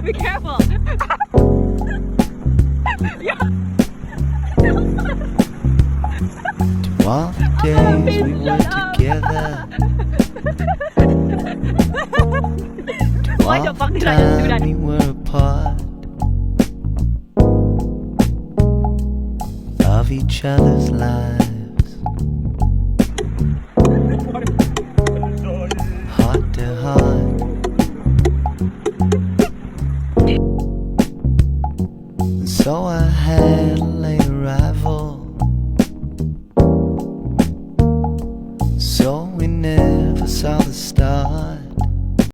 Be careful. To all the days we were together. To Why all the fuck the did I just do time that? we were apart. Of each other's lives. Heart to heart.